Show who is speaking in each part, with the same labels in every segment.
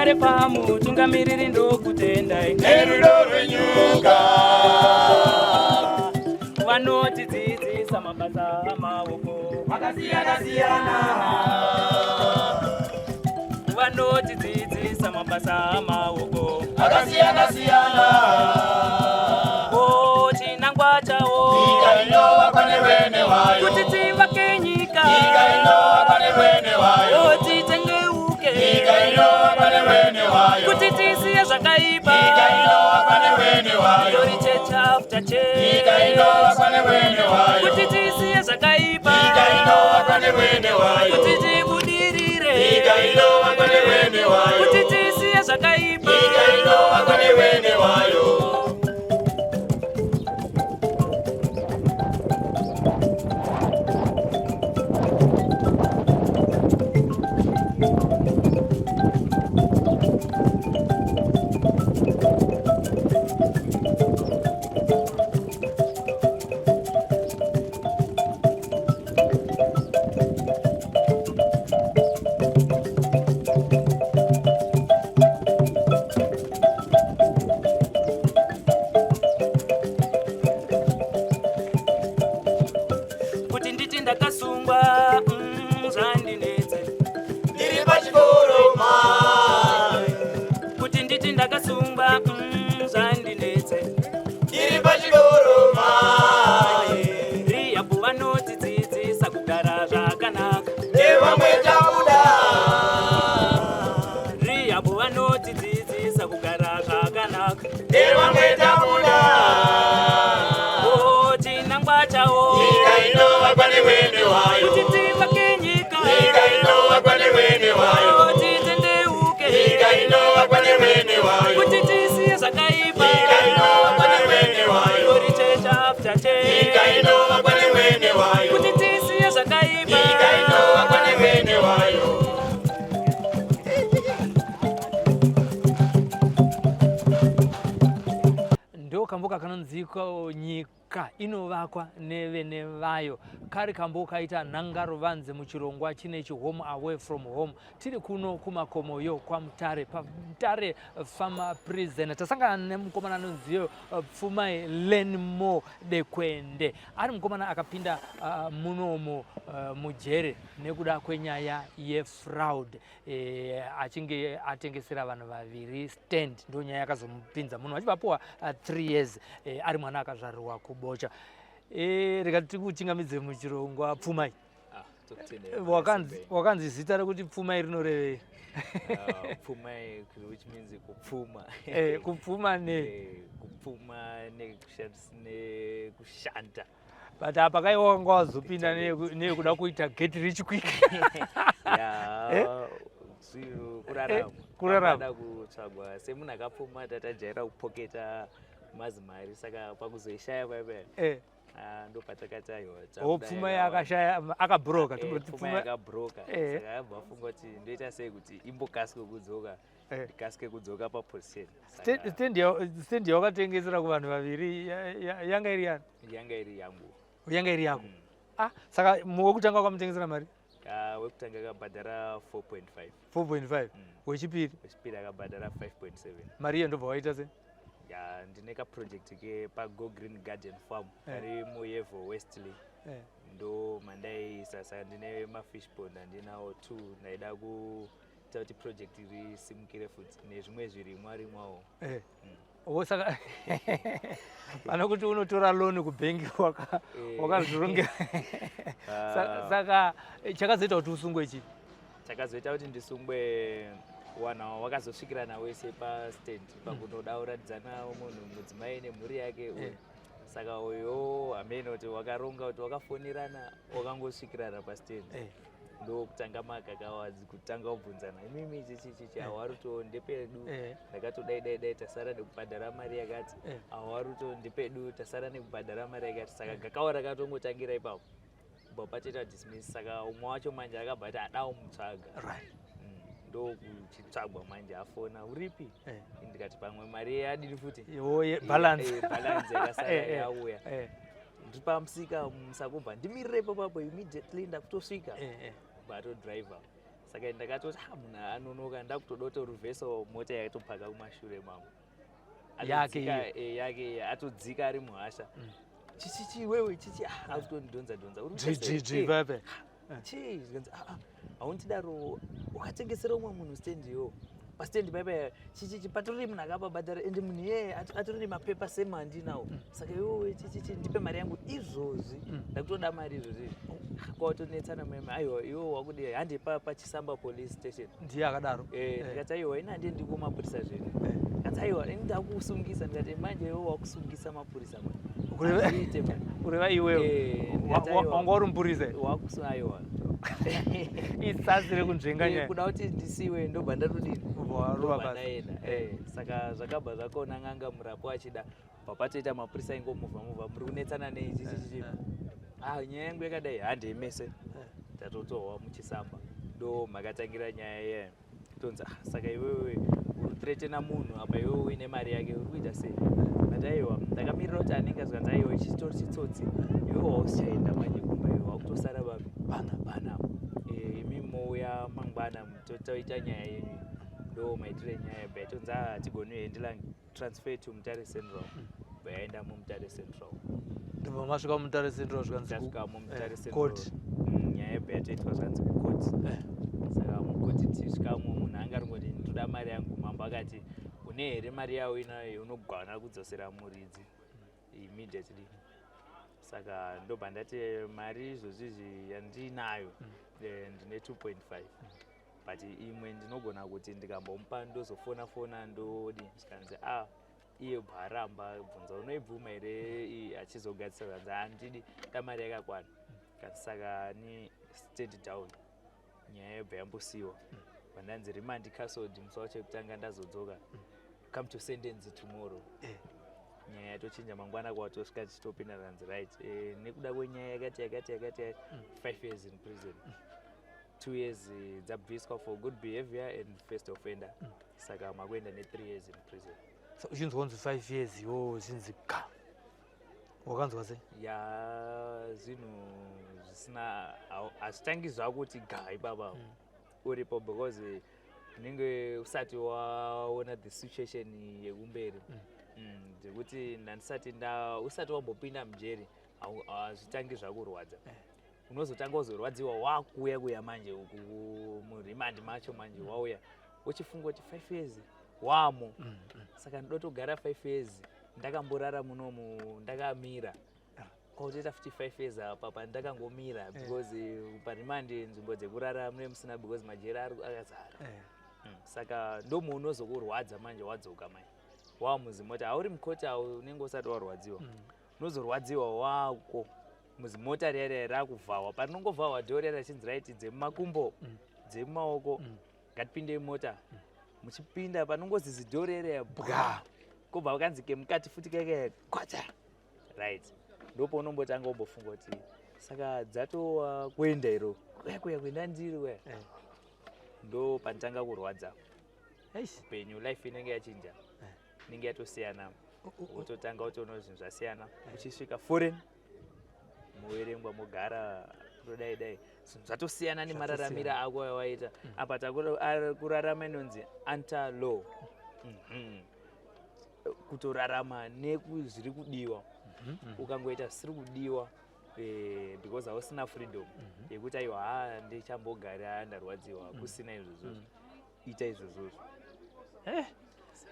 Speaker 1: Mutare pamutungamiriri ndokutendai
Speaker 2: Nerudo rwenyuka.
Speaker 1: Vanotidzidzisa mabasa amaoko
Speaker 2: Akasiyana siyana.
Speaker 1: Vanotidzidzisa mabasa amaoko
Speaker 2: Akasiyana siyana.
Speaker 1: O chinangwa chawo
Speaker 2: Nyika inovakwa nevene wayo.
Speaker 1: Kuti tivake nyika.
Speaker 2: Nyika inovakwa nevene wayo.
Speaker 1: O titengeuke.
Speaker 2: Nyika inovakwa nevene wayo.
Speaker 1: Kuti tisiye zvakaipa.
Speaker 2: Nyika inovakwa nevene wayo.
Speaker 1: Glory church after church.
Speaker 2: Nyika inovakwa nevene wayo.
Speaker 1: Kuti tisiye zvakaipa.
Speaker 2: Nyika inovakwa nevene wayo.
Speaker 1: Kuti tibudirire.
Speaker 2: Nyika inovakwa nevene wayo.
Speaker 1: Kuti tisiye zvakaipa.
Speaker 2: Nyika inovakwa nevene wayo.
Speaker 1: Kuti nditi ndakasungwa, zvandinetse.
Speaker 2: Ndiri pachikoro mai.
Speaker 1: Kuti nditi ndakasungwa, zvandinetse.
Speaker 2: Ndiri pachikoro mai.
Speaker 1: Rehab vanotidzidzisa kugara zvakanaka.
Speaker 2: Nevamwe tabuda.
Speaker 1: Rehab vanotidzidzisa kugara zvakanaka.
Speaker 2: Nevamwe tabuda.
Speaker 1: O chinangwa chawo.
Speaker 2: Nyika inovakwa nevene wayo.
Speaker 1: Kuti tivake nyika.
Speaker 2: Nyika inovakwa nevene wayo.
Speaker 1: O titendeuke.
Speaker 2: Nyika inovakwa nevene wayo.
Speaker 1: Kuti tisiye zvakaipa.
Speaker 2: Nyika inovakwa nevene wayo.
Speaker 1: Glory church after church.
Speaker 2: Nyika inovakwa nevene wayo.
Speaker 1: Kuti tisiye zvakaipa.
Speaker 2: Nyika inovakwa nevene wayo.
Speaker 3: Ndo kambo kakanonzikwa Nyika Inovakwa Nevene Vayo. Kari kambo kaita nhangaruvanze muchirongwa chinechi Home Away From Home. Tiri kuno kumakomoyo kwaMutare, paMutare Farm Prison. Tasangana nemukomana anonziyo Pfumai Learnmore Dekwende. Ari mukomana akapinda munomo mujere nekuda kwenyaya yefraud. Achinge atengesera vanhu vaviri stand, ndo nyaya yakazomupinza muno achibva apuwa 3 years, ari mwana akazvarirwa kuBocha. Rega tikuchingamidze muchirongwa, Pfumai.
Speaker 4: Ah, tokutendera.
Speaker 3: Wakanzi zita rekuti Pfumai rinorevei?
Speaker 4: Pfumai, which means kupfuma.
Speaker 3: Kupfuma ne
Speaker 4: Kupfuma nekushanda.
Speaker 3: But apa kai wanga wazopinda neyekuda kuita get rich quick.
Speaker 4: Ya, kurarama.
Speaker 3: Kurarama.
Speaker 4: Pangada kutsvagwa semunhu akapfuma, tatajaira kupoketa mazimari, saka pakuzoishaya paipa, ah, ndopatakati aiwa.
Speaker 3: O pfuma yakashaya akabroka.
Speaker 4: Pfuma yakabroka, saka yabva afunga kuti ndoita sei kuti imbokasike kudzoka, ndikasike kudzoka paposition.
Speaker 3: Stand yawakatengesera kuvanhu vaviri yanga iri yani?
Speaker 4: Yanga iri yangu.
Speaker 3: Yanga iri yako? Ah, saka wekutanga wakamutengesera mari?
Speaker 4: Ah, wekutanga akabhadhara 4.5.
Speaker 3: 4.5. Wechipiri?
Speaker 4: Wechipiri akabhadhara 5.7.
Speaker 3: Mari iyo ndobva waita sei?
Speaker 4: Ya, ndine kaproject kepaGo Green Garden Farm kari muYevo Westley. Ndo mandaiisa, saka ndine mafish pond andinawo two. Ndaida kuita kuti project risimukire futi nezvimwe zvirimwa rimwawo.
Speaker 3: O saka pane kuti unotora loan kubhengi, wakazvirongera. Saka chakazoita kuti usungwe chii?
Speaker 4: Chakazoita kuti ndisungwe, wanhu wakazosvikirana wese pastand pakunoda kuratidzana munhu mudzimai nemhuri yake uyu. Saka uyo hamene kuti wakaronga kuti wakafonerana, wakangosvikirana pastand. Ndokutanga makakawadzi kutanga kubvunzana, imimi chichichichi, awaruto ndepedu, ndakatodai dai dai, tasara nekubhadhara mari yakati. Awaruto ndepedu, tasara nekubhadhara mari yakati. Saka gakawa rakatongotangira ipapo, kubva patoita dismiss. Saka umwe wacho manje akabva ati adawo mutsvaga. Ndokuchitsvagwa manje, afona, uripi? Ndikati pamwe mari yadini futi.
Speaker 3: Balance.
Speaker 4: Balance yakasara yauya. Ndiri pamusika musakubva, ndimirire ipapapo immediately, ndakutosvika. Batodriver. Saka ndakatoti, "Ah, munhu anonoka." Ndakutoda kutorivhesa, mota yakatopaka kumashure mamo.
Speaker 3: Yake?
Speaker 4: Yake iye. Atodzika ari muhasha. Chichichi wewe, chichi, ah, akutondidhonza dhonza. Uri kuita sei?
Speaker 3: Dzvi pepe.
Speaker 4: Chii? Zvikanzi, "Ah, ah, haundidaro, ukatengesera umwe munhu stand yo pastand paipa, chichichi, patori munhu akapabhadhara, ende munhu iyeye atori nemapepa same andinawo. Saka iwewe, chichichi, ndipe mari yangu izvozvi, ndakutoda mari izvozvi." Kwatonetsana meme. "Aiwa, iwe wakudi handi paChisamba police station."
Speaker 3: Ndiye akadaro?
Speaker 4: Ndikati, "Aiwa, ini handiendi kumapurisa zvenyu." Ndikati, "Aiwa, ini ndakusungisa." Ndikati, "Manje iwe wakusungisa mapurisa manje." Hazviite manje.
Speaker 3: Kureva iwewe
Speaker 4: Ndikati, "Aiwa."
Speaker 3: Wanga uri mupurisa?
Speaker 4: Aiwa.
Speaker 3: Itsatsi rekunzvenga nyaya.
Speaker 4: Kuda kuti ndisiwe, ndobva ndatodini?
Speaker 3: Ubva warova
Speaker 4: Ndobva
Speaker 3: basa.
Speaker 4: ndaenda. Saka zvakabva zvakona n'anga murapo achida, bva patoita mapurisa ingomuvha muvha, "Muri kunetsana nei?" Chichichichi, "Ah, nyaya yangu yakadai, handei mese." Tatotorwa muChisamba, ndo makatangira nyaya iyayo. Tonzi, "Ah, saka iwewe uri kuthreatena munhu apa, iwewe uine mari yake, uri kuita sei?" But aiwa, ndakamirira kuti anenge. Zvikanzi, "Aiwa, ichitori chitsotsi, iwewe hausichaenda manje kumba, iwe wakutosara papi panapa. Imi mouya mangwana, toita nyaya yenyu." Ndo maitire nyaya. Bva yatonzi, "Ah, hatigoni kuhandle, transfer to Mutare Central." Bva yaenda muMutare Central.
Speaker 3: Ndobva masvika muMutare Central, zvikanzi
Speaker 4: Tasvika muMutare Central.
Speaker 3: Court.
Speaker 4: Nyaya yebva yatoitwa, zvanzi kucourt. Saka mukoti tisvikamo, munhu anga ringoti, "Ndoda mari yangu." Mambo akati, "Une here mari yawo inayo unogwana kudzosera muridzi immediately?" Saka ndobva ndati, "Mari izvozvizvi yandinayo, ndine 2.5, but imwe ndinogona kuti ndikambomupa, ndozofona fona, ndodi." Zvikanzi, "A, iye bva aramba." Bvunza, "Unoibvuma here achizogadzisa?" Zvanzi, "Handidi, da mari yakakwana." Kanzi, "Saka ni stand down." Nyaya yobva yambosiyiwa. Vandanzi remand cancelled musi wacho wekutanga. Ndazodzoka, come to sentence tomorrow. Nyaya yatochinja mangwana, kwatosvika tichitopinda, ranzi, "Right, nekuda kwenyaya yakati yakati yakati, 5 years in prison, 2 years dzabviswa for good behavior and first offender, saka makuenda ne3 years in prison."
Speaker 3: So uchinzwa kunzi 5 years, iwowo zvinzi ga, wakanzwa sei?
Speaker 4: Ya, zvinhu zvisina, hazvitangi zvakuti ga ipapa uripo, because unenge usati waona the situation yekumberi. Dzekuti ndandisati nda usati wambopinda mujeri, hazvitangi zvakurwadza. Unozotanga uzorwadziwa wakuuya kuya manje uku muremand macho manje, wauya uchifunga kuti 5 years wamo, saka ndodotogara 5 years ndakamborara munomu ndakamira, kwautoita futi 5 years apa pandakangomira, because paremand nzvimbo dzekurara mune musina, because majeri ari akazara. Saka ndomuunozokurwadza manje wadzoka manje wamuzimota, hauri mukoti, unenge usati warwadziwa. Unozorwadziwa wako muzimota riya riya rakuvhawa, parinongovhawa door riya richinzi, "Right, dzemumakumbo, dzemumaoko, ngatipindei mota." Muchipinda, panongozi zidhoo riya riya bwa, kobva vakanzi kemukati futi keke kwata, right, ndopaunombotanga umbofunga kuti saka dzatova kuenda iro kuya kuya kuenda ndiri kuya. Ndo panotanga kurwadza.
Speaker 3: Eish.
Speaker 4: Upenyu, life inenge yachinja, inenge yatosiyana. Wototanga utoona zvinhu zvasiyana. Uchisvika foreign, moverengwa, mogara, kutodai dai, zvinhu zvatosiyana nemararamiro ako awaita apa. Takurarama inonzi under law. Kutorarama nekuzviri kudiwa. Ukangoita zvisiri kudiwa, because hausina freedom yekuti, "Aiwa, ha, ndichambogara, ndarwadziwa." Kusina izvozvozvo, ita izvozvozvo.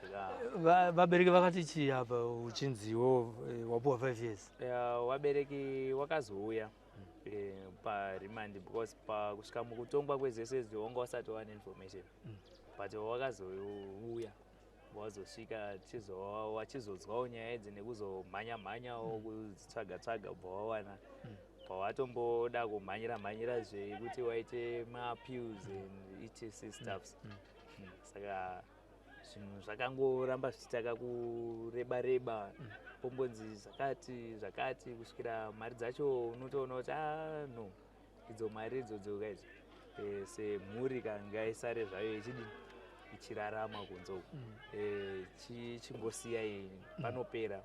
Speaker 4: Saka
Speaker 3: Vabereki vakati chii apa uchinziwo wapuwa 5 years?
Speaker 4: Vabereki wakazouya paremand, because pakusvika mukutongwa kwezvese izvi wanga usati wane information, but wakazouya, wazosvika wachizonzwawo nyaya idzi nekuzomhanya mhanyawo kudzitsvaga tsvaga, bva wawana pawatomboda kumhanyira mhanyira zvekuti waite maappeals and etc stuffs. Saka zvinhu zvakangoramba zvichitaka kureba reba, pombonzi zvakati zvakati, kusvikira mari dzacho unotoona kuti, "Ah, no, idzo mari idzodzo guys, semhuri kangaisare zvayo ichidini, ichirarama kunze uku. Chingosiyai panopera."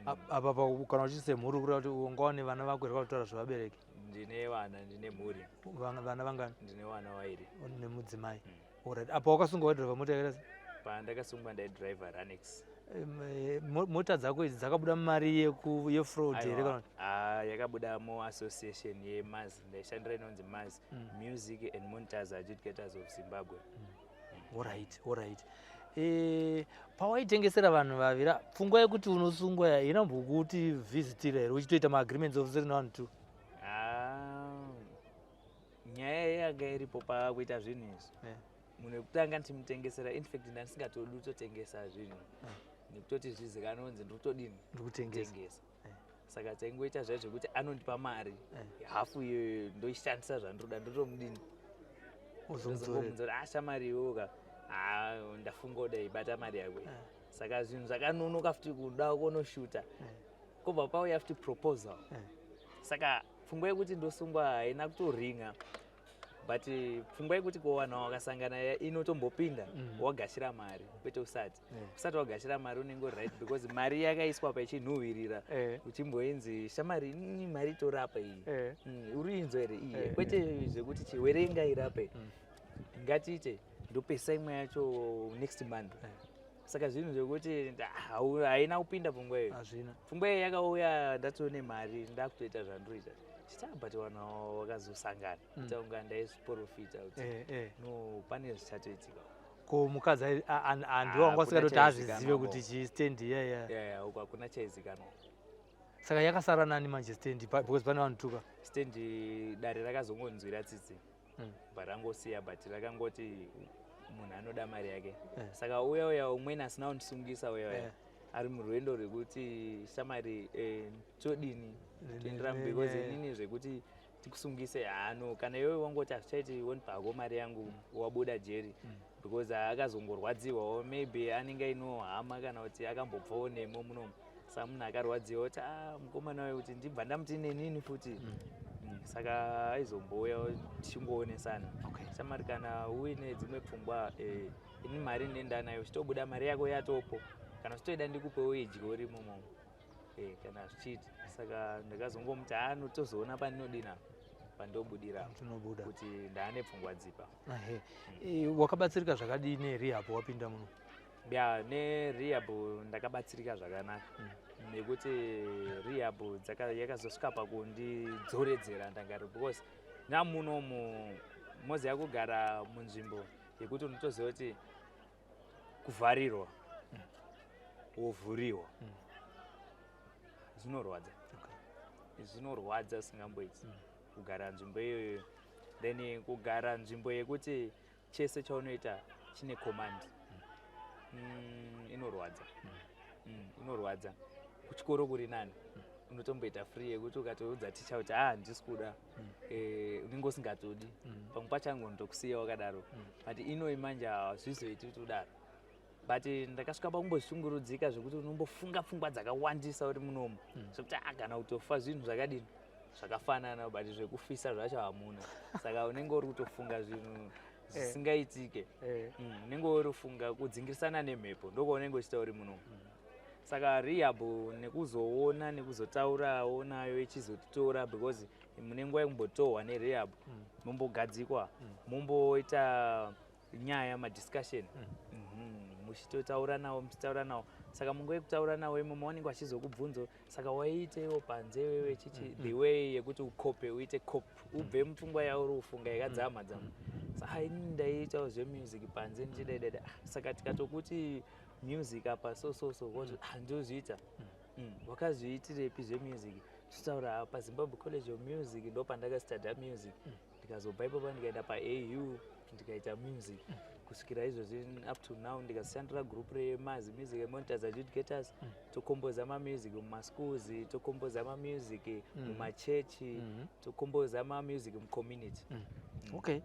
Speaker 3: Apa kana uchiti semhuri, kureva kuti ungawane vana vako here, kutaura zvevabereki?
Speaker 4: Ndine vana, ndine mhuri.
Speaker 3: Vana vangani?
Speaker 4: Ndine vana vairi.
Speaker 3: Nemudzimai. Alright, apa wakasungwa waidhiraivha mota yakaita sei?
Speaker 4: Pandakasungwa ndaidhiraivha Runx.
Speaker 3: Mota dzako idzi dzakabuda mari yefraud here kana kuti?
Speaker 4: Ah, yakabuda muassociation yeMAZ. Ndaishandira inonzi MAZ, Music and Monitors Adjudicators of Zimbabwe.
Speaker 3: Alright. Pawaitengesera vanhu vavira, pfungwa yekuti unosungwa inambokuti vhizitira here uchitoita maagreements of 3 1 2?
Speaker 4: Ah, nyaya yanga iripo pakuita zvinhu izvi, munhu wekutanga ndichimutengesera, infact ndandisingatodi kutotengesa zvinhu nekutoti zvizikanwe kunzi ndiri kutodini?
Speaker 3: Ndikutengesa.
Speaker 4: Kutengesa. Saka taingoita zvayo zvekuti anondipa mari, hafu iyoyo ndoishandisa zvandiroda, ndotomudini?
Speaker 3: Uzomudzorera.
Speaker 4: Ndozongomudzora, asha mari iwoka, ha, ndafunga kudai, bata mari yako iyi. Saka zvinhu zvakanonoka futi kuda kunoshuta, kobva pauya futi proposal. Saka pfungwa yekuti ndosungwa haina kutoringa, but pfungwa yekuti kuwana wakasangana inotombopinda wagashira mari, kwete usati. Usati wagashira mari unenge uri right, because mari yakaiswa pachinhuhwirira, uchimboinzi, "Shamari, inini mari itorapa iyi." Uri inzwa here iyi? Kwete zvekuti chiwerenga irape, ngatiite ndopesa imwe yacho next month. Saka zvinhu zvekuti haina kupinda pfungwa iyoyo.
Speaker 3: Hazvina.
Speaker 4: Pfungwa iyi yakauya ndatone mari, ndakutoita zvandinoita chita, but vanhu vakazosangana kuita kunga ndaizviprofita kuti no, pane zvichatoitika.
Speaker 3: Ko mukadzi handiwo wanga
Speaker 4: Hakuna
Speaker 3: usingadi kuti azvizive
Speaker 4: chaizikanwa.
Speaker 3: kuti chistendi iya?
Speaker 4: Yeah, uko hakuna chaizikanwa.
Speaker 3: Saka yakasara nani manje stendi, because pane vanhu tuka?
Speaker 4: Stendi, dare rakazongonzwira tsitsi, bva rangosiya, but rakangoti munhu anoda mari yake. Saka uya uya umweni asina kundisungisa, uya uya ari murwendo rwekuti, "Shamari, todini?" Toendera because inini zvekuti tikusungise hano, kana iwewe wangoti hazvichaiti, wondipako mari yangu, wabuda jeri, because akazongorwadziwawo, maybe anenge aino hama kana kuti akambobvawo nemo munomu. Saka munhu akarwadziwa kuti a mukomana wayo kuti ndibva ndamuti nenini futi. Saka aizombouya tichingoonesana. Shamari, kana uine dzimwe pfungwa, ini mari ndendanayo, uchitobuda mari yako yatopo, kana uchitoida ndikupewo idyo imomo, kana zvichiita. Saka ndakazongomuti ano tozoona pandinodina, pandobudira.
Speaker 3: Tinobuda.
Speaker 4: Kuti ndaane pfungwa dzipa.
Speaker 3: Ehe. Wakabatsirika zvakadii nerehab wapinda muno?
Speaker 4: Ya, nerehab ndakabatsirika zvakanaka, nekuti rehab yakazosvika pakundidzoredzera ndangariro, because namunomu moziva kugara munzvimbo yekuti unotoziva kuti kuvharirwa wovhuriwa zvinorwadza. Zvinorwadza singamboiti kugara nzvimbo iyoyo, then kugara nzvimbo yekuti chese chaunoita chine command, inorwadza. Inorwadza. Kuchikoro kuri nani, unotomboita free yekuti ukatoudza ticha kuti, "Ah, handisi kuda," unenge usingatodi, pamwe pacho angonotokusiya wakadaro, but inoi manje hazvizoiti kuti udaro. But ndakasvika pakumboshungurudzika zvekuti unombofunga pfungwa dzakawandisa uri munomu, zvekuti a kana kutofa zvinhu zvakadini, zvakafanana, but zvekufisa zvacho hamuna. Saka unenge uri kutofunga zvinhu zvisingaitike. Unenge uri kufunga kudzingirisana nemhepo, ndokwaunenge uchiita uri munomu. Saka rehab nekuzoona nekuzotaurawo nayo ichizotitora, because mune nguva yekumbotorwa nerehab, mumbogadzikwa, mumboita nyaya, madiscussion, muchitotaura nawo, muchitaura nawo. Saka munguva yekutaura nawo imomo vanenge vachizokubvunza, "Saka waiiteiwo panze wewe?" Chichi the way yekuti ukope, uite cope, ubve mupfungwa yauri kufunga yakadzama dzama. Saka inini ndaiitawo zvemusic panze ndichidaidada. Saka tikatokuti music apa, so so so woti, "Ah, ndozviita." Wakazviitirepi zvemusic? Totaura paZimbabwe College of Music, ndo pandakastarta music, ndikazobva ipapo ndikaenda paAU, ndikaita music kusvikira izvozvi, up to now. Ndikashandira group remazi Music and Monitors Adjudicators, tokomboza mamusic mumaschools, tokomboza mamusic mumachechi, tokomboza mamusic mucommunity.
Speaker 3: Okay,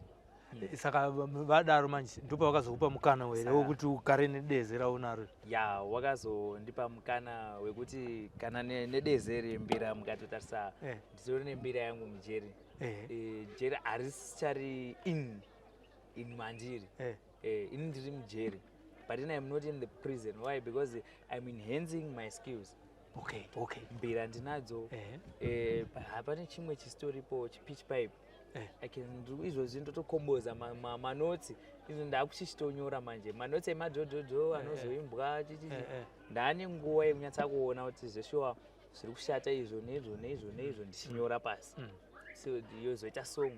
Speaker 3: saka vadaro manje ndopavakazokupa mukana here wekuti ugare nedeze raunaro?
Speaker 4: Ya, wakazondipa mukana wekuti kana nedeze rembira, mukatotarisa, nditori nembira yangu mujeri. Jeri harisichari in mandiri. Ini ndiri mujeri, but in I'm not in the prison. Why? Because I'm enhancing my skills.
Speaker 3: Okay, okay.
Speaker 4: Mbira ndinadzo.
Speaker 3: Eh.
Speaker 4: Hapane chimwe chistoripo, chipitch pipe.
Speaker 3: Eh.
Speaker 4: I can izvozvi ndotokomboza manotsi izvo ndakuchichitonyora manje manotsi emadhodhodho anozoimbwa chichichi. Ndaane nguva yekunyatsa kuona kuti zveshuwa zviri kushata izvo neizvo neizvo neizvo, ndichinyora pasi. So yozoita song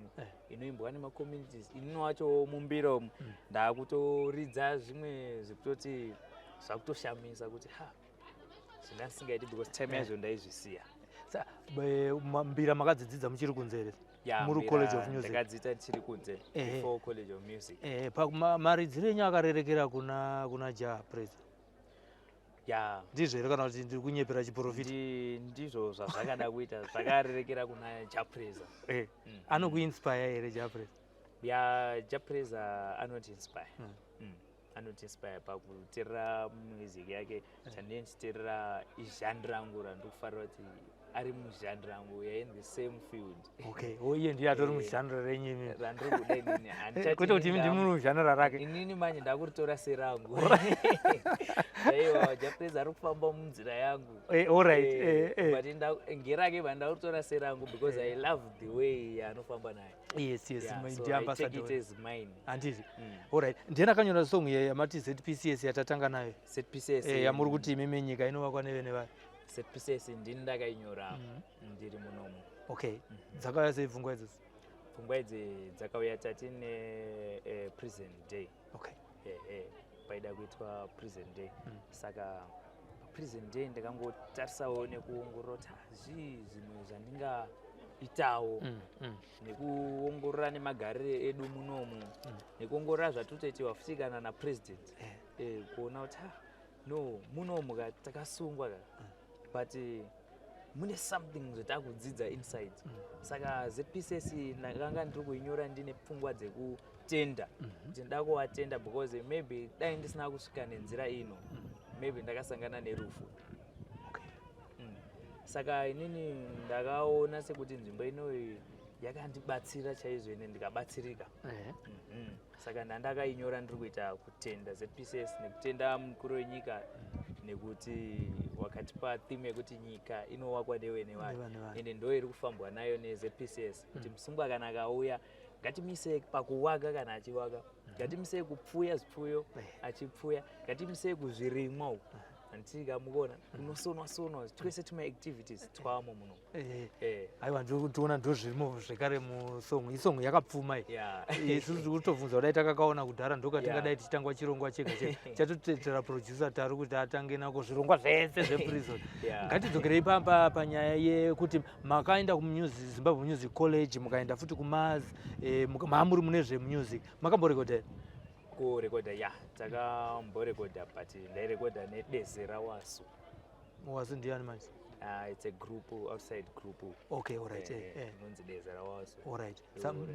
Speaker 4: inoimbwa nemacommunities. Inini wacho mumbira umu ndakutoridza zvimwe zvekutoti zvakutoshamisa kuti ha, zvindasingaiti, because time yazvo ndaizvisiya.
Speaker 3: Mbira makadzidzidza muchiri kunze here?
Speaker 4: Ya,
Speaker 3: Muri
Speaker 4: mbira
Speaker 3: College of Music?
Speaker 4: Ndakadziita ndichiri kunze, before College of Music.
Speaker 3: Maridziro enyu akarerekera kuna Jah Prayzah?
Speaker 4: Ya.
Speaker 3: Ndizvo here kana kuti ndiri kunyepera chiprofita?
Speaker 4: Ndizvo zvazvakada kuita, zvakarerekera kuna Jah Prayzah.
Speaker 3: Anokuinspire here Jah Prayzah?
Speaker 4: Ya, Jah Prayzah anoti inspire. Anoti inspire pakuteerera music yake. Chandinenge ndichiteerera igenre rangu randikufarira, kuti ari mugenre rangu, we are in the same field.
Speaker 3: Okay, o iye ndiye atori mugenre renyu imimi?
Speaker 4: Randiri kuda inini. Handichati
Speaker 3: Kwete kuti imi ndimi muri mugenre rake.
Speaker 4: Inini manje ndakuritora serangu. Aiwa, Jah Prayzah ari kufamba munzira yangu.
Speaker 3: Alright.
Speaker 4: But ngerake, but ndakuritora serangu because I love the way yaanofamba nayo.
Speaker 3: Yes.
Speaker 4: Yeah, so
Speaker 3: Ndi
Speaker 4: I take
Speaker 3: ambassador.
Speaker 4: it as mine.
Speaker 3: Handiti? Alright, ndiani akanyora song yamati ZPCS yatatanga nayo?
Speaker 4: ZPCS.
Speaker 3: Yamuri kuti imimi nyika inovakwa nevene vayo.
Speaker 4: ZPCS ndini ndakainyora ndiri munomu.
Speaker 3: Okay, dzakauya sei pfungwa idzodzo?
Speaker 4: Pfungwa idzi dzakauya tatine prison day. Paida kuitwa prison day, saka prison day ndakangotarisawo nekuongorora kuti zvii zvimwe zvandingaitawo, nekuongorora nemagariro edu munomu, nekuongorora zvatinotoitiwa futi kana napresident. Kuona kuti ah, no, munomu ka takasungwa ka, but mune something zvatakudzidza inside. Saka ZPCS ndakanga ndiri kuinyora ndine pfungwa dzekutenda, kuti ndida kuvatenda because maybe dai ndisina kusvika nenzira ino, maybe ndakasangana nerufu. Saka inini ndakaona sekuti nzvimbo inoyi yakandibatsira chaizvo, ine ndikabatsirika. Saka ndandakainyora ndiri kuita kutenda ZPCS nekutenda mukuru wenyika nekuti wakatipa theme yekuti nyika inovakwa nevene vayo.
Speaker 3: Nevene vayo.
Speaker 4: Ende ndo iri kufambwa nayo neZPCS, kuti musungwa kana akauya, ngatimise pakuwaka kana achivaka, ngatimisei kupfuya zvipfuyo achipfuya, ngatimisei kuzvirimwa uku, handiti kamukuona kunosonwa sonwa twese tumaactivities twamo muno.
Speaker 3: Aiwa, ndikuona ndozvirimo zvekare musong. Isong yakapfuma iyi. Isusu tiri kutobvunza kudai takakaona kudhara, ndokatingadai tichitangwa chirongwa chega chega. Chatotetera producer tari kuti atange nako zvirongwa zvese zveprison. Ngatidzokerei panyaya yekuti makaenda kuZimbabwe Music College, mukaenda futi kuMAZ, maamuri mune zvemusic. Makamborekodha here?
Speaker 4: Kurekodha, ya, takamborekodha, but ndairekodha nedeze raWasu.
Speaker 3: Wasu ndiani manje?
Speaker 4: It's a group, outside group.
Speaker 3: Okay, alright.
Speaker 4: Inonzi Deze raWasu.
Speaker 3: Alright.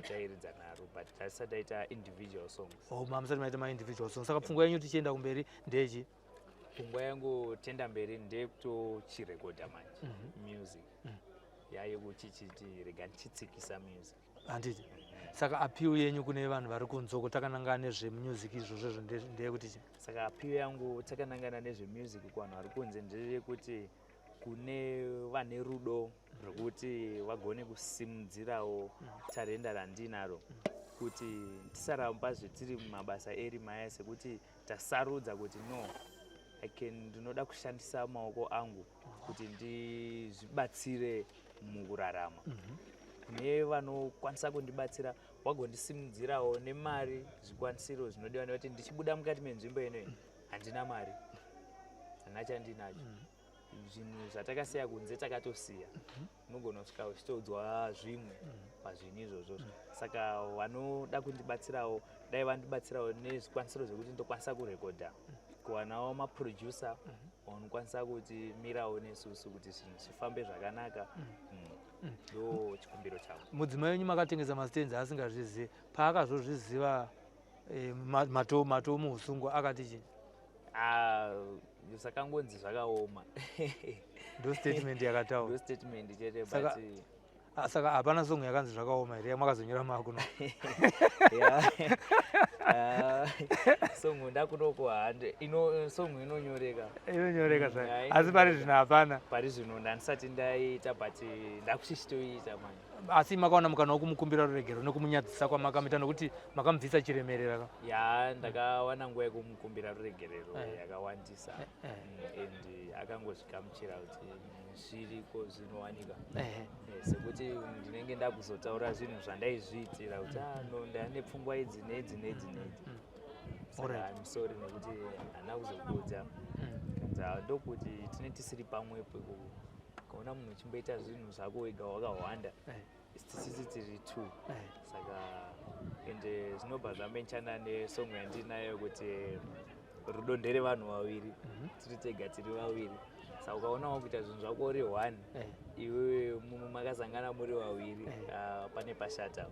Speaker 4: Tairidza naro, but tasati taita individual songs.
Speaker 3: Oh, mamusati maita maindividual songs. Saka pfungwa yenyu tichienda kumberi ndechi?
Speaker 4: Pfungwa yangu tenda mberi ndeyekutochirekodha manje music yayekuchichiti rega ndichitsikisa music.
Speaker 3: Handiti? Saka appeal yenyu kune vanhu vari kunzoko takanangana nezvemusic izvozvo ndeyekuti chi?
Speaker 4: Saka appeal yangu takanangana nezvemusic kuvanhu vari kunze ndeyekuti kune vane rudo rwekuti vagone kusimudzirawo tarenda randinaro, kuti tisaramba zvetiri mumabasa erima aya, sekuti tasarudza kuti no, I can, ndinoda kushandisa maoko angu kuti ndizvibatsire mukurarama. Kune vanokwanisa kundibatsira, wagondisimudzirawo nemari, zvikwanisiro zvinodiwa, nekuti ndichibuda mukati menzvimbo inoyi handina mari, handina chandinacho. Zvinhu zvatakasiya kunze takatosiya, unogona kusvika uchitoudzwa zvimwe pazvinhu izvozvo. Saka vanoda kundibatsirawo, dai vandibatsirawo nezvikwanisiro zvekuti ndokwanisa kurekodha, kuwanawo maproducer vanokwanisa kuti mirawo nesusu kuti zvinhu zvifambe zvakanaka. Ndo chikumbiro changu.
Speaker 3: Mudzimai wenyu makatengesa mastands asingazvizivi. Paakazozviziva, mato muusungwa, akati chii?
Speaker 4: Ah, zvakangonzi zvakaoma.
Speaker 3: Ndo statement yakataura?
Speaker 4: Ndo statement chete.
Speaker 3: Saka-
Speaker 4: But
Speaker 3: Ah, saka hapana song yakanzi "Zvakaoma" here yamakazonyora makuno?
Speaker 4: Yeah. Ah, song ndakunoko hande ino song inonyoreka.
Speaker 3: Inonyoreka zvayo.
Speaker 4: Yeah,
Speaker 3: Asi pari zvino hapana.
Speaker 4: Pari zvino ndandisati ndaita, but ndakuchichitoita manje.
Speaker 3: Asi makawana mukana wekumukumbira ruregero nekumunyadzisa kwamakamuita nokuti makamubvisa chiremerera ka?
Speaker 4: Ya, ndakawana nguva yekumukumbira ruregerero yakawandisa. And akangozvigamuchira kuti zviriko zvinowanika. Sekuti ndinenge ndakuzotaura zvinhu zvandaizviitira kuti ah, no, ndane pfungwa idzi neidzi neidzi neidzi. Saka I'm sorry nekuti handina kuzokuudza. Kanzi, "Ah, ndokuti tine tisiri pamwepo ikoko, ukaona munhu uchimboita zvinhu zvako wega wakahwanda, tisisi tiri two." Saka ende zvinobva zvamenchana nesong yandinayo kuti rudo nderevanhu vaviri, tiri tega tiri vaviri. Saka ukaona wakuita zvinhu zvako uri one, iwewe makasangana muri vaviri, ah, pane pashata.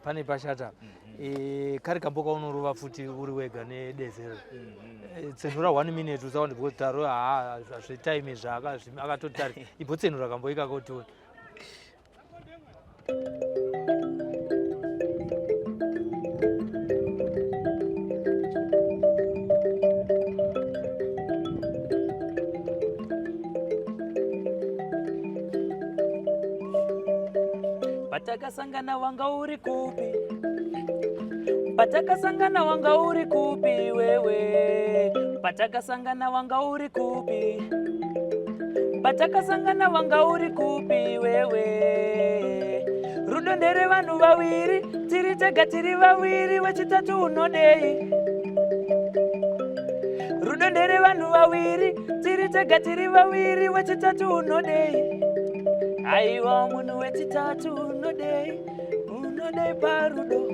Speaker 3: Pane pashata. Kari kambo kaunorova futi uri wega nedezero. Tsenura one minute usawande, because taro haa zvetime zvaaka akatotari imbotsenura kambo ikako tione.
Speaker 1: Patakasangana wanga uri kupi? Patakasangana wanga uri kupi wewe? Patakasangana wanga uri kupi? Patakasangana wanga uri kupi wewe? Rudo ndere vanhu vaviri, tiri tega tiri vaviri, wechitatu unodei? Rudo ndere vanhu vaviri, tiri tega tiri vaviri, wechitatu unodei? Aiwa, munhu wechitatu unodei? Unodei parudo?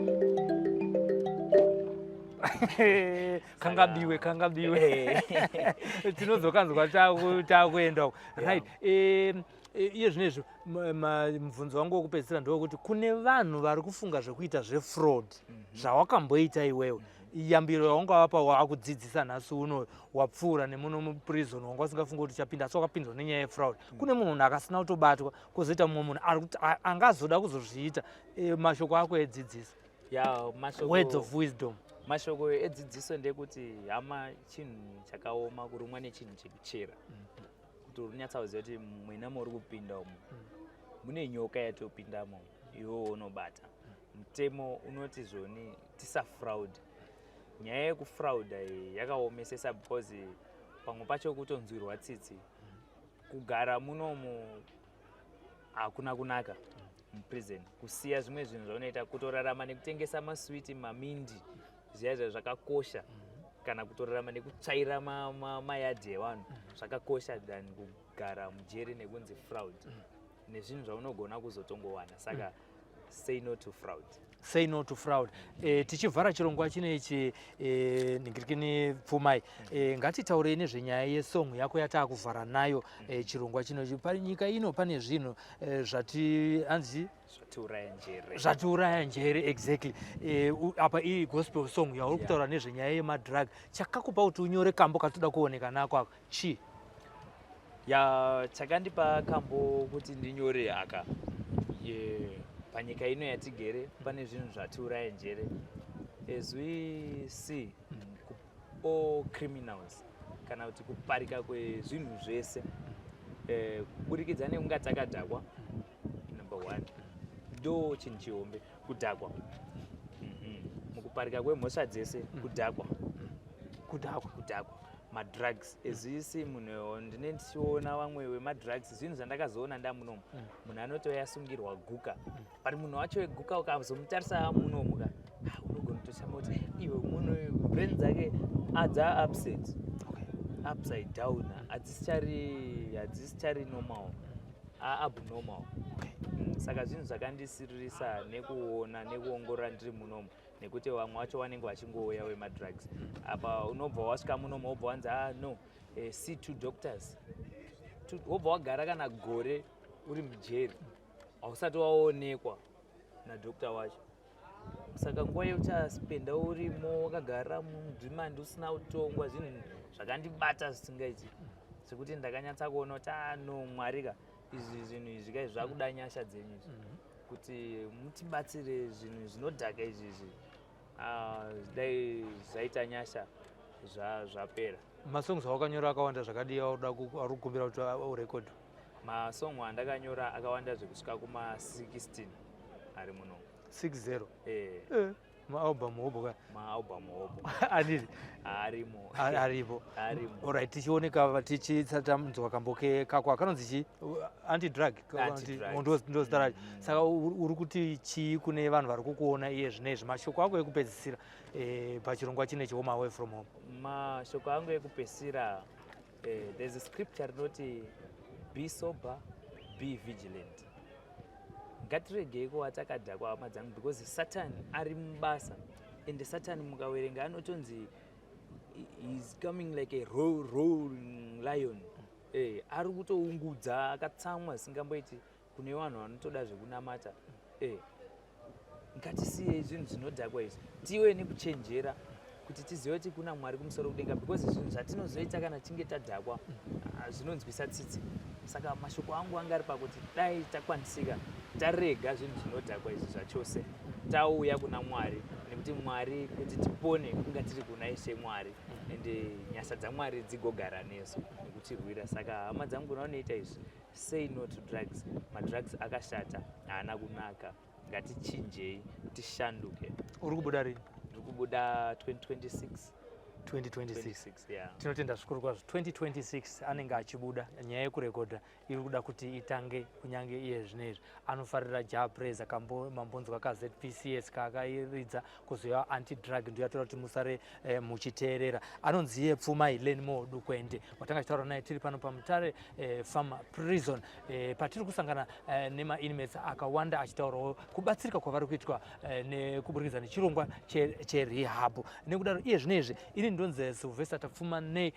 Speaker 3: Kangabiwe, kangabiwe, tinozokanzwa takuenda uko. Right, iye zvino izvo mubvunzo wangu wekupedzisira ndewekuti kune vanhu vari kufunga zvekuita zvefraud zvawakamboita iwewe, yambiro yawangavapa waakudzidzisa nhasi uno wapfuura nemuno muprison, wanga usingafungi kuti uchapinda asi wakapinzwa nenyaya yefraud. Kune munhu akasina kutobatwa, kwozoita mumwe munhu ari kuti angazoda kuzozviita, mashoko ako edzidziso.
Speaker 4: Ya, mashoko,
Speaker 3: Words of wisdom.
Speaker 4: Mashoko edzidziso ndekuti, hama, chinhu chakaoma kurumwa nechinhu chekuchera, kuti uri kuziva kuti mwena mauri kupinda umu mune nyoka yatopindamo, iwewo unobata. Mutemo unoti zvoni tisafraud. Nyaya yekufrauda iyi yakaomesesa, because pamwe pacho kutonzwirwa tsitsi. Kugara munomu hakuna kunaka muprison, kusiya zvimwe zvinhu zvaunoita, kutorarama nekutengesa maswiti, mamindi, zviya zviya zvakakosha, kana kutorarama nekutsvaira mayadhi evanhu zvakakosha than kugara mujeri nekunzi fraud nezvinhu zvaunogona kuzotongowana. Saka say no to fraud.
Speaker 3: Say no to fraud. Tichivhara chirongwa chinechi, ningirikini Pfumai, ngatitaurei nezvenyaya yesong yako yataakuvhara nayo chirongwa chinochi. Panyika ino pane zvinhu zvati hanzi
Speaker 4: Zvatiuraya njere.
Speaker 3: Zvatiuraya njere, exactly. Apa iyi gospel song yauri kutaura nezvenyaya yemadrug, chakakupa kuti unyore kambo katoda kuoneka nako ako chii?
Speaker 4: Ya, chakandipa kambo kuti ndinyore aka, panyika ino yatigere pane zvinhu zvatiuraya njere. As we see, all criminals, kana kuti kuparika kwezvinhu zvese kuburikidza nekunga takadhakwa, number one ndo chinhu chihombe, kudhakwa. Mukuparika kwemhosva dzese, kudhakwa.
Speaker 3: Kudhakwa.
Speaker 4: Kudhakwa, madrugs ezvisi. Munhu ndine ndichiona vamwe vemadrugs, zvinhu zvandakazoona ndamunomu, munhu anotouya asungirwa guka, but munhu wacho weguka ukazomutarisa munomu ka, ah, unogona kutoshama kuti iwe munhu uyu brain dzake adza upset, upside down, hadzisichari normal, abnormal. Saka zvinhu zvakandisiririsa nekuona nekuongorora ndiri munomu, nekuti vamwe vacho vanenge vachingouya wemadrugs apa, unobva wasvika munomu wobva wanzi, ah, no, see two doctors. Wobva wagara kana gore uri mujeri, hausati waonekwa nadoctor wacho. Saka nguva yeuchaspenda urimo wakagara muremand usina kutongwa, zvinhu zvakandibata zvisingaiti, zvekuti ndakanyatsa kuona kuti, ah, no, Mwari ka, izvi zvinhu izvi kai zvakuda nyasha dzenyu izvi kuti mutibatsire. Zvinhu zvinodhaka izvi izvi. Ah, dai zvaita nyasha zvapera.
Speaker 3: Masongs awakanyora akawanda zvakadii auda ari kukumbira kuti urekodwe?
Speaker 4: Masong andakanyora akawanda zvekusvika kuma 16 ari muno.
Speaker 3: 60? Eh. Eh. Maalbum hobo ka?
Speaker 4: Maalbum hobo.
Speaker 3: Anditi?
Speaker 4: Arimo.
Speaker 3: Aripo.
Speaker 4: Arimo.
Speaker 3: Alright, tichioneka tichitanzwa kambo kako akanonzi chii? Anti drug.
Speaker 4: Anti-drug.
Speaker 3: Ndo zita racho. Saka uri kuti chii kune vanhu vari kukuona iye zvino izvi? Mashoko ako ekupedzisira pachirongwa chine Home Away From Home.
Speaker 4: Mashoko angu ekupedzisira, there's a scripture rinoti be sober, be vigilant. Ngatiregei kuva takadhakwa hama dzangu, because Satan ari mubasa, ende Satan mukawerenga anotonzi is coming like a roaring lion. Ari kutoungudza akatsamwa zvisingamboiti kune vanhu vanotoda zvekunamata. Ngatisiyei zvinhu zvinodhakwa izvi, tive nekuchenjera kuti tizive kuti kuna Mwari kumusoro kudenga, because zvinhu zvatinozoita kana tinge tadhakwa zvinonzwisa tsitsi. Saka mashoko angu anga ari pakuti dai takwanisika tarega zvinhu zvinodhakwa izvi zvachose, tauya kuna Mwari, nekuti Mwari kuti tipone kunga tiri kuna Ishe Mwari, ende nyasha dzaMwari dzigogara nesu nekutirwira. Saka hama dzangu, kuna vanoita izvi, say no to drugs. Madrugs akashata, haana kunaka. Ngatichinjei, tishanduke.
Speaker 3: Uri kubuda rini?
Speaker 4: Ndiri kubuda 2026.
Speaker 3: 2026?
Speaker 4: 26, yeah.
Speaker 3: Tinotenda zvikuru kwazvo. 2026 anenge achibuda. Nyaya yekurekodha iri kuda kuti itange kunyange iye zvinezvi. Anofarira Jah Prayzah, kambo mambonzwa kaZPCS kaakairidza, kuzoya Anti Drug, ndiyo yatora kuti musare muchiteerera. Anonzi iye Pfumai Lenmore Dukwende, watanga chitaura naye tiri pano paMutare Farm Prison, patiri kusangana nemainmates akawanda achitaurawo kubatsirika kwavari kuitwa nekuburikidza nechirongwa cherehab. Nekudaro iye zvinezvi ini ndonzi Sylvester Tapfumanei,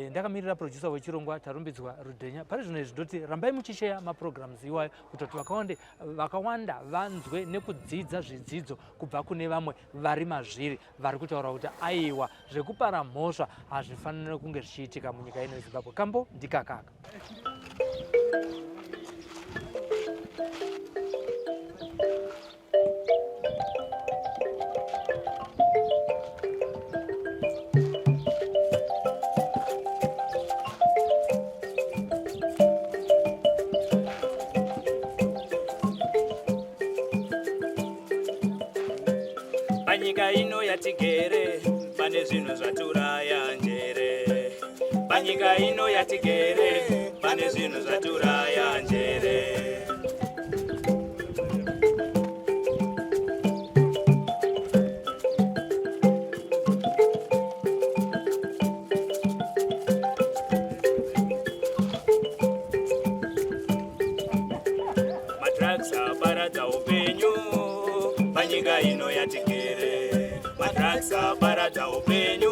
Speaker 3: ndakamirira producer wechirongwa Tarumbidzwa Rudhenya. Pari zvino izvi ndoti rambai muchisheya maprograms iwayo kuitira kuti vakawanda vanzwe nekudzidza zvidzidzo kubva kune vamwe vari mazviri, vari kutaura kuti aiwa, zvekupara mhosva hazvifaniri kunge zvichiitika munyika ino yeZimbabwe. Kambo ndikakaka.
Speaker 2: Panyika ino yatigere pane zvinhu zvaturaya njere. Panyika ino yatigere pane zvinhu zvaturaya njere. Madrugs aparadza upenyu panyika ino yatigere. Madrugs aparadza upenyu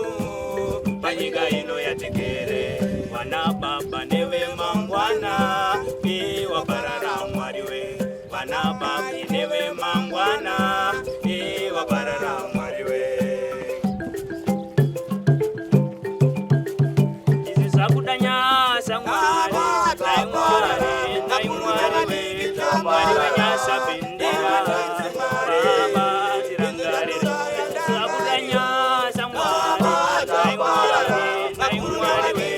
Speaker 2: panyika ino yatigere. Vana baba nevemangwana iwaparara, Mwari we. Vana baba nevemangwana iwaparara, Mwari we.
Speaker 1: Izvi zvakuda nyasha, Mwari. Dai Mwari, dai Mwari we, Mwari wenyasha pindira, Baba tirangarire. Zvakuda nyasha, Mwari. Dai Mwari, dai Mwari we,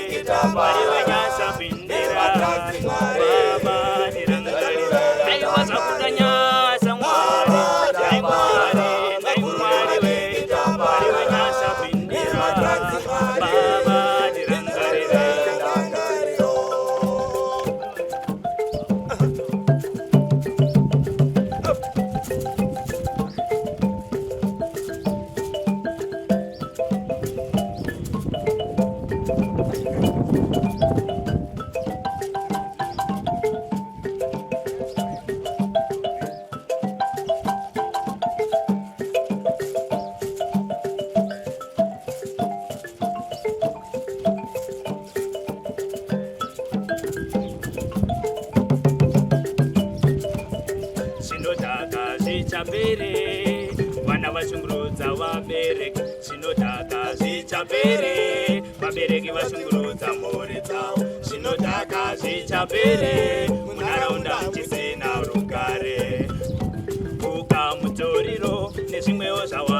Speaker 1: Mwari wenyasha pindira, Baba tirangarire. Aiwa, zvakuda nyasha, Mwari. Dai Mwari, dai Mwari we, Mwari wenyasha pindira, Baba tirangarire. Zvinodhaka zvichapere, vana vashungurudza vabereki. Zvinodhaka zvichapere, vabereki vashungurudza mhuri dzavo. Zvinodhaka zvichapere, munharaunda chisina rugare. Kuka, mutoriro nezvimwewo zvawanda.